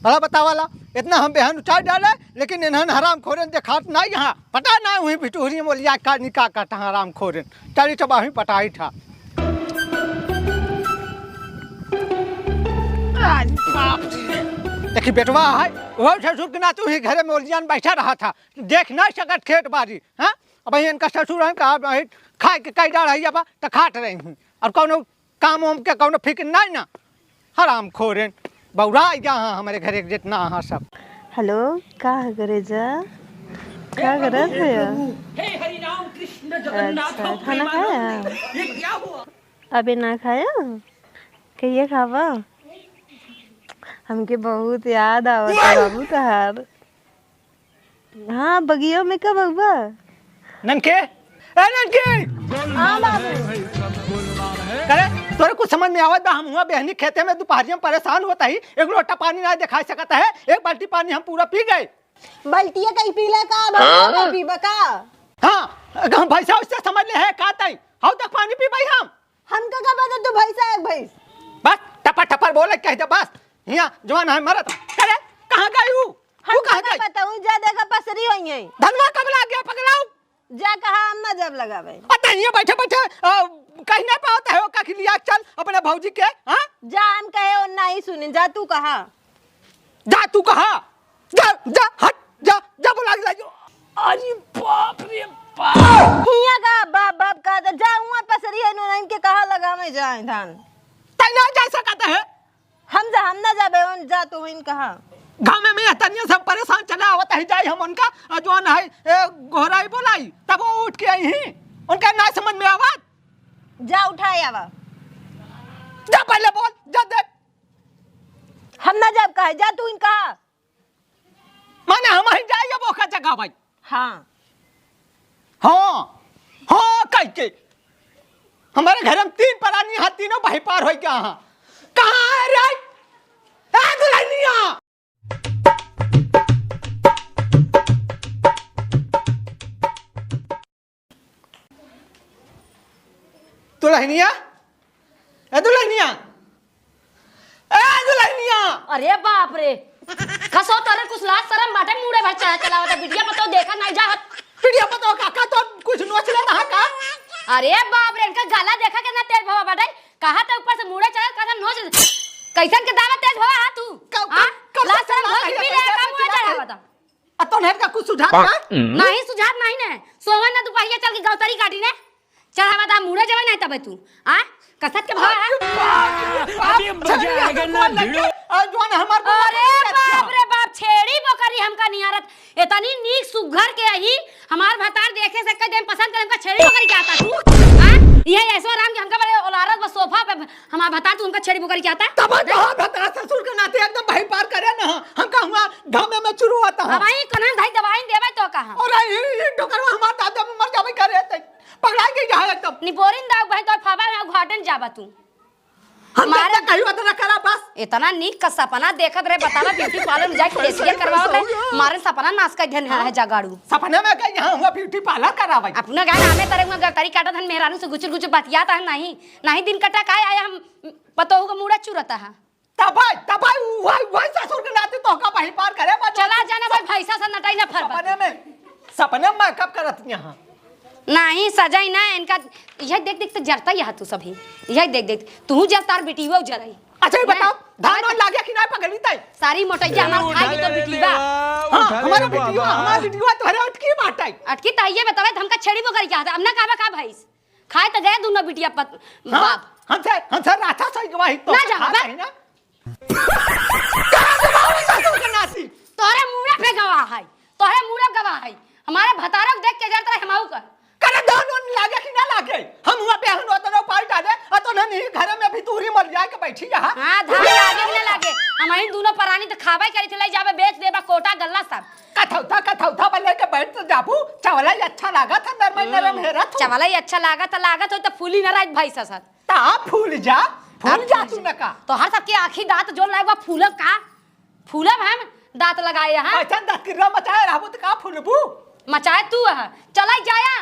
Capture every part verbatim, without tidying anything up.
भला बतावा ला, इतना हम बेहन उठाइ डाले, लेकिन इन्हन हरामखोरन देखात नाहीं यहाँ। पता नाहीं उहीं बिटुहरी मोलिया का निका काटा हरामखोरन। चली तो बाही पटाई था। अरे बाप रे। देखी बेटवा है, वो ससुर के नाते उहीं घरे में ओलियान बैठा रहा था। देख नाहीं सकत खेत बारी, हाँ? अब इनका ससुर है का, अब खाए के कई डाल है अब, त खात रही हूँ। अब कौनो काम वाम के कौनो फिक्र नाहीं ना। हरामखोरन, बौरा गया हाँ हमरे घरे जितना हाँ सब। हेलो, का करे जा? का करत है? अच्छा, खाना खाया? अबे ना खाया? कहिया खावा? हमके बहुत याद आवत है बाबू तहार। हाँ, बगियो में का बउआ? ननके, ए ननके! हाँ बाबू। करे, तोरे कुछ समझ में आवत बा? हम हुआ बेहनी खेते में दुपहरिया में परेशान होता ही, एक लोटा पानी ना दिखाई सकत है, एक बाल्टी पानी हम पूरा पी गए। बाल्टिया कहीं पीला का, भैंसा कहीं पीबा का? हाँ, हम भैंसा उससे समझ ले है का तई? हाउ तक पानी पी भाई हम? हमका का पता तू भैंसा है भैंस? बस टपर टपर बोले कह दे बस। हिया जवान है मरत। करे, कहाँ गई हूँ? तू हमका कहाँ का गई? पता, उ जा देखा पसरी होई है। धनवा कब लाग गया पगलाऊ? जा कहा हम ना जब लगावे। अतः हिया बैठे बैठे, अ, कहीं ना पावत है, ओ कखी लिया चल अपने भौजी के, हाँ? जा हम कहे ओ नहीं सुने, जा तू कहा। जा तू कहा, जा, जा, हट, जा, जा बोला के ला जो। अरे बाप रे बाप। हिया का बाप, बाप का तो जा हुआ पसरी है, नो इनके कहा लगावे जाए धान। तै ना जा सकत है। हम जा, हम ना जाबे, उन जा तू इन कहा। गाँव में मैं तनिया सब परेशान चला आवत है, जाई हम उनका, अ, जौन है, ए, गोहराई बोलाई, तब वो उठ के आई ही। उनका ना समझ में आवत। जा उठाए आवा। जा पहले बोल, जा दे। हम ना जाब कहे, जा तू इनका। माने हम ही जाई अब ओकर जगह भाई। हाँ। हाँ, हाँ कह के। हमारे घर में तीन परानी हाँ, तीनों भाई पार हो गया हाँ। कहाँ है रे? ए दुल्हनिया! दुल्हनिया, ए दुल्हनिया, ए दुल्हनिया। अरे बाप रे, कसो तोरे कुछ लाज शरम बाटे? मुड़े भर चढ़ा चला होता, बिटिया पतो देखा नहीं जा। बिटिया पतो का, का तो कुछ नोच लेता है का? अरे बाप रे, इनका गला देखा कितना तेज भवा बाटे। कहा था ऊपर से मुड़े चढ़ा, कहा था नोच। कैसन के दावा तेज भवा हा तू? का, हाँ? का, का लाज शरम भवा भी ले, का मुड़े चढ़ा बता। आ तोहन का कुछ सुझात बा? नहीं सुझात नहीं ने। सोवन ना दुपहरिया चल के गौतरी काटी ने। चढ़ावा दा मुड़े जवे नहीं तबे तू। आ? कसत के भवा है? अरे बाप रे बाप, अभी मजा छेड़िया आएगा तो ना, बोल लगे। भिड़ो। आ, जौन हमार बोल अरे लगे। बाप रे बाप, छेड़ी बोकरी हमका निहारत। इतनी नीक सुघर के अही, हमार भतार देखे से कह दे पसंद करे, हमका छेड़ी बोकरी क्या आता तू? आ? ये ऐसो राम के हमका बड़े ओलारत बस सोफा पे हमार भतार तू हमका छेड़ी बोकरी क्या आता? तब जहाँ भतार ससुर के नाते एकदम भाई पार करे ना, हम कहूँगा घामे में चुरू आता है। अब आई कन्हन धाई दवाई देवे तो कहा। और आई, ये डोकरवा हमार दादा में मर जावे करे ते। पकड़ा के यहाँ एकदम। निपोरिन दाऊ भाई तो फाबा में घाटन जाबा तू। हम मारे दादा कहीं बात ना करा बस। इतना नीक का सपना देखत रहे, बतावा ब्यूटी पार्लर में जाके फेशियल करवावत रहे, मारे सपना नाश कर देन है जगाड़ू। सपने में कहीं यहाँ हुआ ब्यूटी पार्लर करावे। अपना गाय नामे तरे हुआ गलतरी काटत हन, मेहरानू से गुचुर गुचुर बतियात हन, नहीं, नहीं दिन कटा का आया हम पतोहू का मुड़ा चुरता है। तबाई, तबाई, वही, वही ससुर के नाते तोहका वही पार करे, बा चला जाना भाई, भैंसा से नटाई ना फरबा। सपने में, सपने में मेकअप करत यहाँ। नहीं, सजाई ना, इनका, यह देख देख तो जरता यह तू सभी। यह देख देख, तू जर तार बेटी वो जराई। अच्छा, ये नहीं, बताओ, धान मैं वान तो लागे कि नहीं पगली तई? सारी मोटैया हमार खाई तो बेटी बा। हाँ, हमारा बेटी बा, हमारा बेटी बा, तोहरे अटकी बाटई। अटकी तो ये बतावे, हमका छेड़ी बोकरी क्या था? अब ना कहबा का भैंस? खाए तो गए दोनों बिटिया पत-, हाँ, बाप। हमसे, हमसे राक्षस है गवाही तो ना जाओ, खात बा। है ना? कहाँ से बाबू ससुर के नाती? तोहरे मुड़ा पे गवाह है, तोहरे मुड़ा गवाह है। हमारे भतारक देख के जात रहे हमाऊ का। करे धान वान लागे कि ना लागे? हम हुआ पे हम उतना पाल डाले, और तो नहीं घर में भी दूरी मर जाए के बैठी यहाँ। हाँ, धान लागे कि ना लागे? हम इन दोनों परानी तो खाबे करी थे, ले जाबे बेच देबा कोटा गल्ला सब। कथौथा, कथौथा बा लेके बैठ तो जाबू, चावला ही अच्छा लागत है, नरम, नरम हम्म, हेरत हो। चावला ही अच्छा लागत है, लागत हो तो फूली ना रहित भाई ससुर। ता फूल जा, फूल ता जा फूल तू जा। न का। तो हर सबके आँखी दाँत जोन लायक बा, फूलब का? फूलब हम दाँत लगाए यहाँ। ऐसा दस किलो मचाए रहबू तो का फूलबू? मचाए तू है, चला जाया।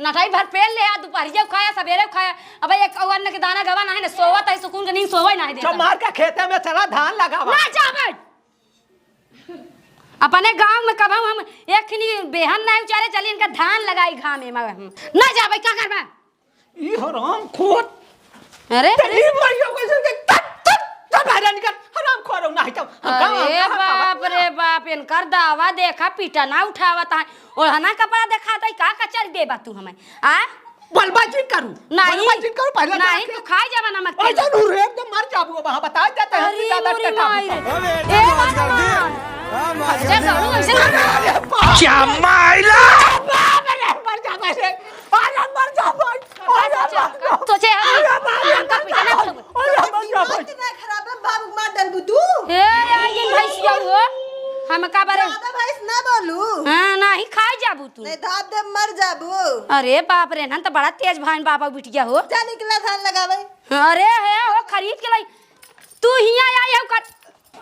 नटाई भर पेल ले आ, दुपहरिया खाया, सवेरे खाया। अब एक अन्न के दाना गवा ना है ना, सोवत है सुकून के नींद सोवे ना है तो देता। मार के खेते में चला धान लगावा। ना जाबे। अपने गाँव में कबहूँ हम एक खिनी बेहन नाहीं उचारे चली, इनका धान लगाई घामे में हम। ना जाबे, का करबा? ई हराम खोर। अरे? तेरी माइयों को सुन के तब, तब, तब बाहर निकल। हराम खोर ना है तब। हम गाँव, हम अरे कहाँ, कहाँ बाप रे बाप, इनकर दावा देखा, पीटा ना उठावत है। ओढ़ना कपड़ा देखात है, का कचर देबा तू हमें? आ? बोलबा जिन करू। नहीं। बोलबा जिन करू, पहले नहीं, जाके। तू खाई जाबा नमक ओए तेल। जानू रे, एकदम मर जाबू, वहाँ बता देते हैं, अरे ज्यादा मोरी टटा माई रे। होता। ए भगवान। हाँ, मार अरे दे। जानू, ऐसे ना। अरे बाप रे। क्या माइला? बाप रे, मर जाबा रे। अरे मर जाबा। अरे मर जाबा। सोचे हम अरे मर जाबा। हमका पीछे ना सब। अरे मर जाबा। दिमाग खराब है, बाबू मार डालबू तू। ए, आ ये भैंसिया हो। हमका बारे ज्यादा भैंस ना बोलू। हाँ, नहीं खाई जाबू। तू। नहीं तो आप दे मर जाबू। अरे बाप रे, नन त बड़ा तेज भाइन बाबा बिटिया हो। जा निकला धान लगावे। अरे हे हो, खरीद के लाई। तू हियाँ आई हो कर।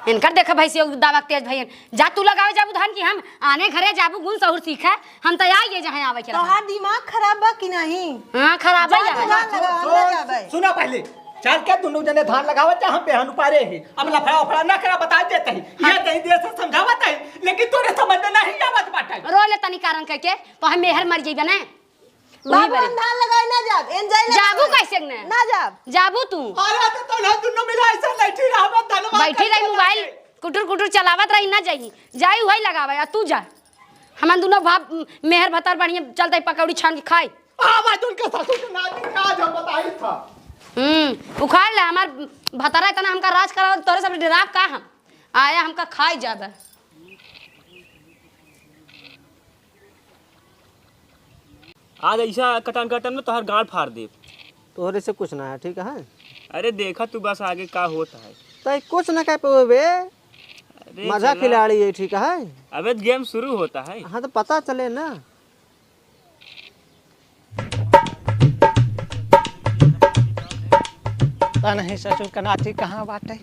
इनकर देखा भैंसी दावा के तेज भैयन। जा तू लगावे जाबू धान की हम आने घरे जाबू गुण सहूर सीखे। हम त आई ये जहाँ आवे के रहा। तोहार दिमाग खराब बा कि नहीं? हाँ, खराब जा है। धान लगावे, हम ना जाबे। सुना पहले। चल के दुनू जने धान लगावत जा, हम बेहन उपारे ही। अब लफड़ा उफड़ा ना करा, बता देते ही। हाँ। ये तही देर से समझावत है, लेकिन तोरे समझ में नहीं आवत बाटे। रो ले तनी कारण कह के, तो हम मेहर मर जइबे ना। वही बाबू, बरे। हम धान लगाए ना जाब, एन जाए ना जाबू जाब। कैसे न? ना जाब। जाबू तू। अरे तो तोला दुनू मिला ऐसा बैठी रहबे, धनवा बैठी रही मोबाइल, कुटुर कुटुर चलावत रही ना जाई। जाई वही लगावे, आ तू जा। हमन दुनू भाप मेहर भतार बढ़िया चलते पकौड़ी छान के खाई। आवा तुमके ससुर के नाती के आज हम बताई था। हम्म, उखाड़ ले हमार भतारा इतना हमका राज करावत, तोरे सब डेराब का हम? आया हमका खाई जाबे। आज ऐसा कटन कटन में तोहर गांड फाड़ देब। तोहरे से कुछ ना है, ठीक है? अरे देखा तू बस आगे का होत है। तै कुछ ना कह पावे बे। अरे मजा चला। खिलाड़ी है, ठीक है? अबे गेम शुरू होता है। हाँ तो पता चले ना। पता नहीं ससुर का नाती कहाँ बाटे।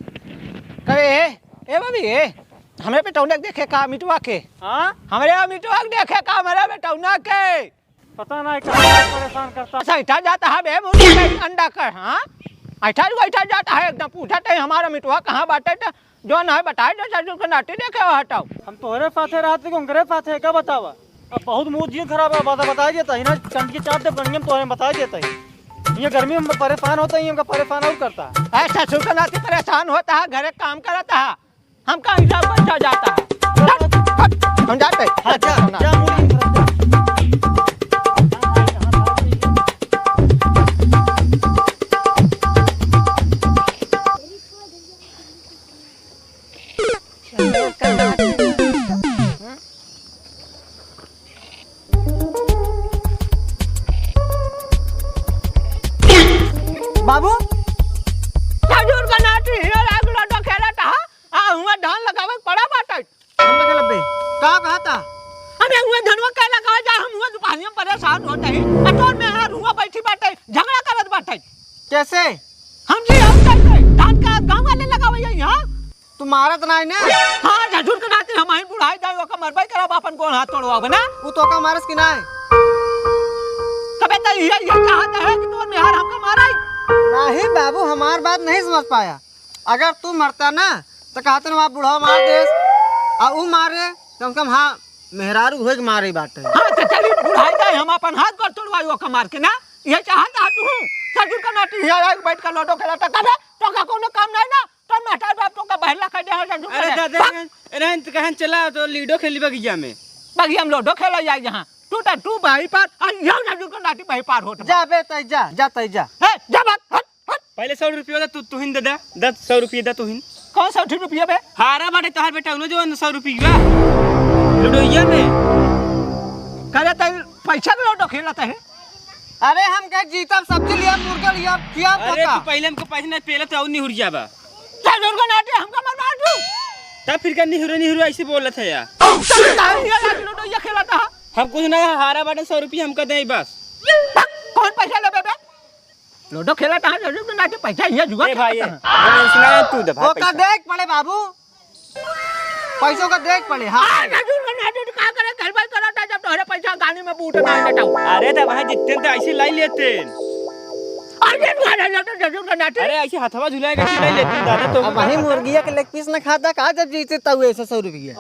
करे ए, ए बबी ए, हमरे बेटौना के देखे का मिटवा के? हाँ? हमरे मिटवा के देखे का हमरे बेटौना के? पता नहीं कहाँ परेशान करता। ऐसा ऐठा जाता है बे मुर्गी के अंडा कर, हाँ? ऐठा ऐठा जाता है एकदम पूछत है हमारा मिटवा कहाँ बाटे त जौन है बताए दे ससुर के नाती देखे हटाओ। हम तोहरे साथे रहत कि उनकरे साथे है, का बतावा? अब बहुत मूड जिन खराब है, बता, बताई देता ही ना, चंद की चाट दे बढ़िया में तोहरे बताई देता ही। ये गर्मी में परेशान होता ही, हमका परेशान और करता है। ऐ ससुर के नाती परेशान होता है, घरे काम करता है, हमका हिसाब अच्छा जाता है। हट, हट, हम जाते हैं। अच्छा, जा मूड जिन खराब। बाबू, खजूर का नाटी हिया लाग लूडो खेलत हा, आ हुआ धान लगावे पड़ा बाटे। हम ना खेलब बे। का कहता? अबे हुआ धनवा के लगावे जा, हम हुआ दुपहरिया परेशान होत ही। आ तोर मेहर हुआ बैठी बाटे, झगड़ा करत बाटे। कैसे? हम जी हम करते, धान का गाँव वाले लगावे यही, हाँ? तू मारत नाहीं ना? हाँ, ससुर के नाती हम ही बुढ़ाई जाए, ओका मरबई करब, आपन गोड़ हाथ तोड़वाओ ना। उ तोका मारस कि नाहीं? तबे तो ये, ये चाहत है कि तोर मेहर हमका मारे। नहीं बाबू, हमार बात नहीं समझ पाया। अगर तू मरता ना, तो कहते ना, "बाप बुढ़वा मार देस," आ उ मारे, कम से कम, हाँ, मेहरारू होए के मारे बाटे। हाँ, तो चली बुढ़ाई जाए, हम आपन हाथ गोड़ तोड़वाई ओका मार के ना। ये चाहत है तू, ससुर के नाती हिया आए बैठ के लूडो खेलत है, कबे तोका कोनो काम नहीं ना। तोर महतार बाप तोका बहला कर दे, हर जगह अरे करे। दादा, बक। रहन, रहन त कहन चला तो लूडो खेली बगिया में। बगिया में लूडो खेला जाए जहाँ। तू तो तू भाई पार, और यह ना तू तो नाती भाई पार होत बा। जा बे, तै जा, जा तै जा। ए, जा बक, हट, हट। पहले सौ रुपया दे, तू, तुहिन दे दे, दे सौ रुपया दे तुहिन। कौन सौ रुपया बे? हारा बाटे तोहार बेटा, उन्हों जो सौ रुपया। लूडोइया में। करे तै पैसा के लूडो खेलत है। अरे हम कहे जीतब, सब्जी लिया, मुर्गा लिया, किया अरे पका। तू पहले हमको पैसे नहीं पेलत और निहुर जाबा। चल, दुर्गा नाटे, हमका मत मार तू। तब फिर का निहुरो निहुरो ऐसे बोलत है यार? चल, तारी ये लाख लूडो ये खेलत है। हम कुछ नहीं, हारा बाटे सौ रुपया हमका दे बस। कौन पैसा लेबे बे? लूडो खेलत है, लूडो नाटे पैसा ये जुआ ए भाई, खेलत है। हम सुना तू दे भाई ओका पैसा। देख पड़े बाबू। पैसों का देख पड़े, हाँ। आ, ससुर का नाती का करे, घर भाई करत है, जब तोहरे पैसा गाड़ी में बूट ना लेता हूँ। अरे, तो वहाँ जितने तो ऐसे लाई लेते। अरे, अरे, अरे, अरे, अरे, अरे, अरे। अरे, ऐसे हथवा झुलाए के चिल्लाई लेती दादा, तो अब वही मुर्गिया के लेग पीस न खाता का, जब जीते तब ऐसे सौ रुपया।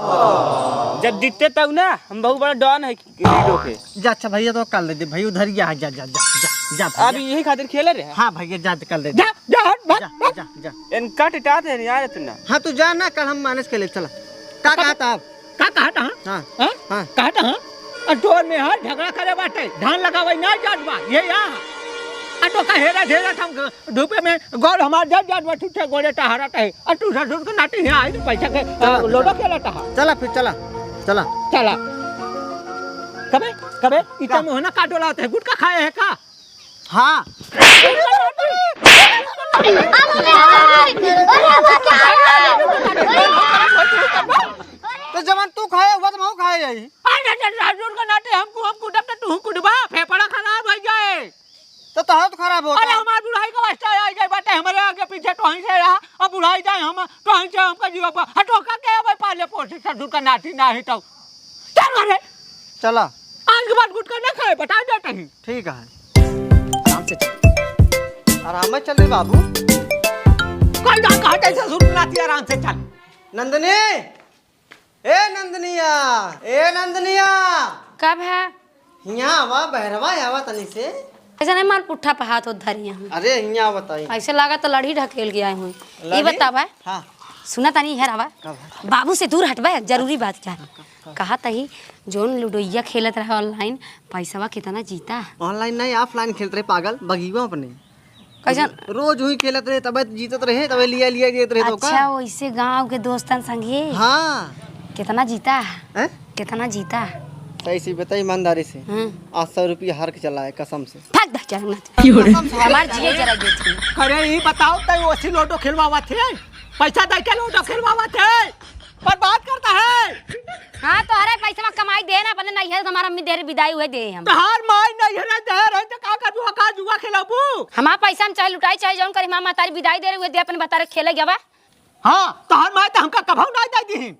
जब जीते तब ना, हम बहुत बड़ा डॉन है हीरो के। जा, अच्छा भैया, तो कर ले दे भाई, उधर ही जा, जा, जा, जा, जा, जा भैया। अब यही खातिर खेले रहे। हाँ भैया, जा, कर ले दे। जा, जा, हट, भाग, जा, भाग। जा, जा। इनका टिटात है यार इतना। हाँ, तू जा ना, कल हम मैनेज कर ले, चला। का कब? कहा था आप? का कहा था? हाँ। हाँ? हाँ। कहा था, हाँ? और तोर में हाथ झगड़ा करे बाटे, धान लगावे ना जात बा, ये या। आ तो का हेरा धेरा था, धूपे में गोड़ हमार जब जात बा, ठूठे गोड़े टहरत है। और तू ससुर के नाती यहाँ आई तो पैसा के, चला, लोडो चला। खेलत है। चला फिर, चला, चला। चला। कबे, कबे, इतना का? मुँह ना काटो लाते है, गुटखा खाए है का? हाँ। तो जवन तू खाए हुआ तो मैं खाए यही। अरे, अरे, ससुर के नाती हमको, हम कुटब तो तू कुटबा, फेफड़ा खराब हो जाए। तो तोहर तो खराब होता। अरे, हमार बुढ़ाई का वास्ता आ जाए बाटे, हमारे आगे पीछे तोहीं से रहा, अब बुढ़ाई जाए हम, तोहीं से हमका जीवा पर, हटो का के भाई पाले पोसे ससुर का नाती ना ही तो। चल घरे। चला। आज के बाद गुटखा ना खाए, बता देते ही। ठीक है। आराम से चल। आराम से चल रे बाबू। कोई ना कहते ससुर नाती आराम से चल। नंदनी, ए नंदनिया, ए नंदनिया। कब है? हियाँ आवा, बहरवा आवा तनी से। ऐसे नहीं मार पुट्ठा पे हाथ होत धरी यहाँ। अरे हियाँ आवा ताई। ऐसे लगा तो लड़ी ढकेल के आए हुए। ये लड़ी? बतावा। हाँ। सुना तनी इहर आवा। का बात? बाबू से दूर हटबा, जरूरी बात क्या है? का, का? कहा तही जोन लुडोइया खेलत रहे online, पैसवा कितना जीता? Online नहीं, offline खेलत रहे पागल, बगिवा अपने। कैसन? रोज हुई खेलत रहे, तबे जीतत रहे, तबे लिया, लिया देत रहे तो का? अच्छा, वैसे गाँव के दोस्तन संगे? हाँ। कितना जीता? हैं? कितना जीता? सही से बता, ईमानदारी से। हम्म। आज सौ रुपया हार के चला है, कसम से। भाग दे, चल ना। कसम से। हमार जिए जरा गेल थी। अरे, ई बताओ, तै ओसी लूडो खेलवावा थे? पैसा दे के लूडो खेलवावा थे? बर्बाद करता है। हाँ, तोहरे पैसवा कमाई दे ना, अपने नैहर से हमार अम्मी देर बिदाई हुए दे हम। तोहार माई नैहर दे रहे तो का करबू, का जुआ खेलबू? हमार पैसा हम चाहे लुटाई, चाहे जौन करी, हमार महतारी बिदाई दे रहे हुए दे, अपने भतारे खेले गवा। हाँ, तोहार माई तो हमका कभऊ ना दे दी।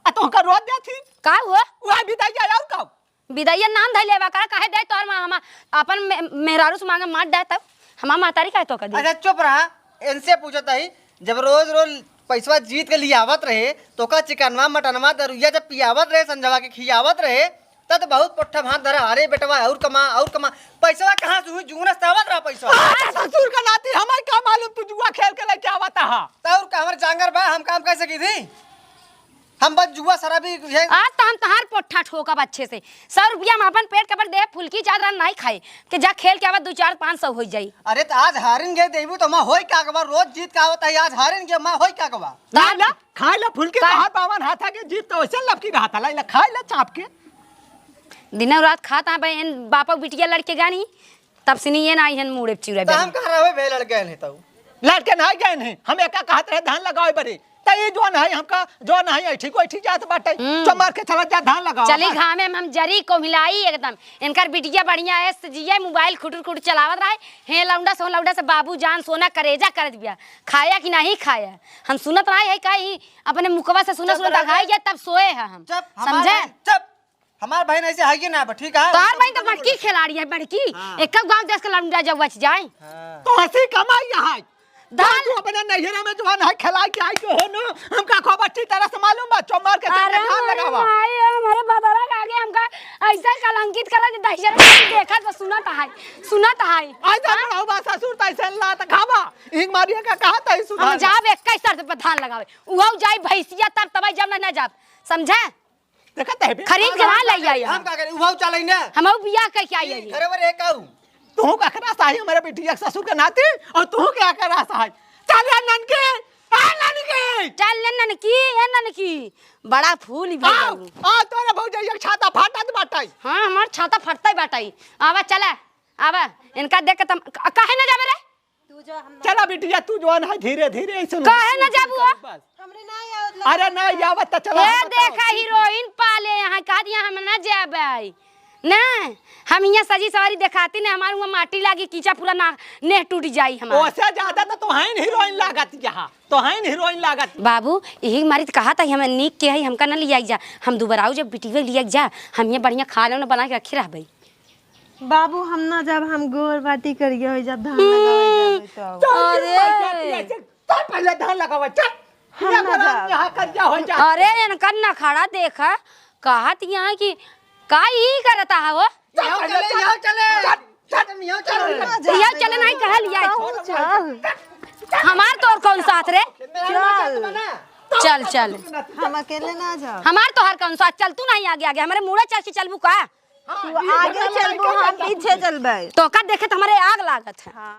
आ तोहका रोज दे थी। का हुआ? वह बिदाई जाए और का? बिदाइया नाम धइले बा का? काहे दे तोहर माँ, हमा-, अपन मे-, मेहरारू से मांगे मार दे तब। हमार महतारी काहे तोहका दे? अच्छा चुप रहा, इनसे पूछत हई, जब रोज रोज पैसवा जीत के लियावत रहे, तोहका चिकनवा, मटनवा, दरुइया जब पियावत रहे, संझवा के खियावत रहे, तब तो बहुत पुट्ठा भात धरा, "अरे बेटवा, और कमा, और कमा।" पैसवा कहाँ से हुई? जुगनस से आवत रहा पैसवा। अच्छा, ससुर का नाती, हमें का मालूम तू जुआ खेल के लेके आवत हा? तो और का, हमारे जांगर बा, हम काम कैसे की थी? हम बस जुआ शराबी है। आज तो हम तहार पोट्ठा ठोकब अच्छे से। सौ रुपया में अपन पेट कबर दे, फुल्की चादर नाई खाए, कि जा खेल के आवा, दो चार पाँच सौ हो जाई। अरे तो आज हारिन गए देबू तो मैं होई का कबा, रोज जीत का आवत है, आज हारिन गए मैं होई का कबा। ना, ना, खाए ला फुल्की का? तहार बावन हाथा के जीत तो वैसे लपकी रहा था, ला, ला, खाए ला चाप के। दिनों रात खाता बहन बापा बिटिया लड़के गानी, तब से नहीं ये ना आई हन मूड़े चिड़े तो हम बहन। कहाँ रहे बे लड़के नहीं तो? लड़के ना गए नहीं, हम एका कहत रहे धान लगावे बरे। त ई जौन है हमका, जौन है ऐठी को ऐठी जात बाटे। हम्म। चमार के चला जा धान लगावा चली बस। घामे में हम जरी कोहिलाई एकदम। इनकर बिटिया बढ़िया है, सजिए मोबाइल खुटुर खुटुर चलावत रहे। हे लौंडा से, लौंडा से बाबू जान सोना करेजा कर दिया। खाया कि नहीं खाया? हम सुनत रहे है का ई अपने मुखवा से सुना चुप सुना रह दगाई बे। गया तब सोए है हम। चुप, हमार समझे? बहन, चुप। हमार बहन ऐसे है कि ना बा, ठीक है? तोहार बहन तो बड़की खिलाड़ी है, बड़की। हाँ। एक गांव देश के लौंडा जब बच जाए। हाँ। तो हंसी कमाई है। धान तू अपने नैहरा में जवान है, खिला के आई जो हो ना, हमका खूब अच्छी तरह से मालूम बा, चौमार के अरे चलते धान हमारे लगावा। माई, हमारे बदरा के आगे हमका ऐसा कलंकित करा कि दहिजर में देखत बा, सुनत है, सुनत है। आई तो हाँ? बुढ़ऊ बा, ससुर तो ऐसे ला त खावा, इंग मारिया का कहा था हम सुधार। जाब इक्कीस तारीख पे धान लगावे, उहौ जाई भैंसिया तब तबाई जब ना, ना जाब, समझे? देखत है बे? खरीद के ना ले आई हम। हम का करी? उहौ चलाई ना। हम बियाह कह के आई ई हई। घरे में रह काऊ? तू का करा साही हमारे बिटिया के ससुर के नाती और तू क्या करा साही? चल यार ननकी, ए ननकी। चल ले ननकी, ए ननकी। बड़ा फूल भी आओ, बाबू। आ तोरे भौजाई एक छाता फाटत बाटै। हाँ, हमार छाता फटतै बाटै। आवा चला, आवा। इनका देख के तम, क-, काहे ना जाबे रे? तू जो हम चला बिटिया, तू जौन है धीरे धीरे ऐसे काहे ना जाबू, आ? बस। हमरे ना आवत अरे ना आवत त चला, ए हम बताओ। देखा हीरोइन पाले यहाँ, कह दिया हम ना जाबै। ना, हम यहाँ सजी सवारी देखाती ना, हमार हुआ माटी लागी, कीचा पूरा ना, नेह टूट जाई हमार। ओसे ज्यादा तो तोहाइन हीरोइन लागत यहाँ, तोहाइन हीरोइन लागत। बाबू, यही मारी त कहा था, हमें नीक के है, हमका ना लियाई जा, हम दुबराऊ जब बिटिया लियाई जा, हम ये बढ़िया खाना उना बना के रखे रहबै। बाबू, हम ना जब हम गोर बाटी करिए हो, जब धान लगावे। अरे। चल, पहले धान लगावा, चल। हम ना जाब। अरे, इनकर नखड़ा देख, कहत यहाँ कि का ई करता है हो? चल, चल, चल, चल, चल, चल, चल, चल। यहाँ चले नहीं कहल, यहाँ। चल। हमार तोर कौन साथ रे? चल, चल। हम अकेले ना जाब। हमार तोहर कौन साथ? चल तू नहीं आगे आगे, हमरे मुड़े चल के चलबू का? तू आगे चलबू, हम पीछे चलबे। तोका देखे तो हमरे आग लागत है। हाँ।